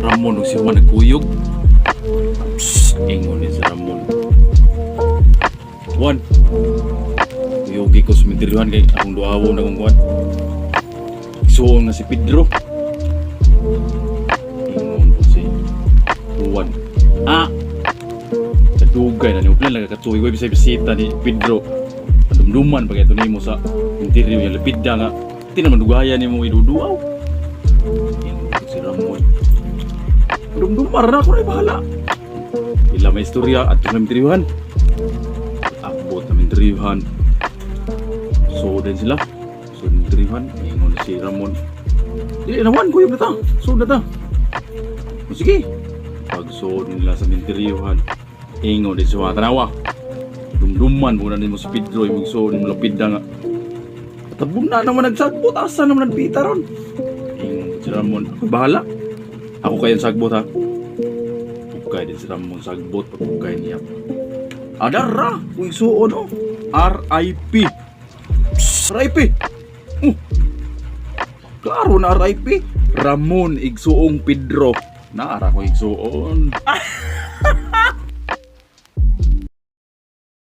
Ramon ug si Juan nagkuyog. Psst, ingon ni si Ramon. "Juan, kuyugi ko sa menteryuhan kay akong duhawo na kong Juan. Igsuon nga si Pedro." Ingon po si Juan. "Ah, kadugay na ni plan lang katuig way bisay bisita ni Pedro. Dumduman pag ito nimo sa interior yung lapida nga. Di naman dugayan nimo iduduaw." Ingon po si Ramon. "Dumdumar na ako na bahala." Ila may istorya at sa menteryuhan. Abot na menteryuhan. So din sila. So menteryuhan, ingon na si Ramon. "Dili na, Juan, kuyog na ta. So na ta. O, sige." Pagsuod nila sa menteryuhan, ingon din si Juan, "Tanawa. Dumduman mo na nimo si Pedro, yung suod nimo lapida nga. Katabon na naman nagsagbot, asa naman nagpita ron?" Ingon si Ramon, "Ako bahala. Ako kayong sagbot ha." Ukay din si Ramon sagbot, pag-ukay niya. Adara, kung isuon oh. RIP. Psst, RIP. Oh. Klaro na RIP. Ramon Igsuong Pedro. Naara ko igsuon.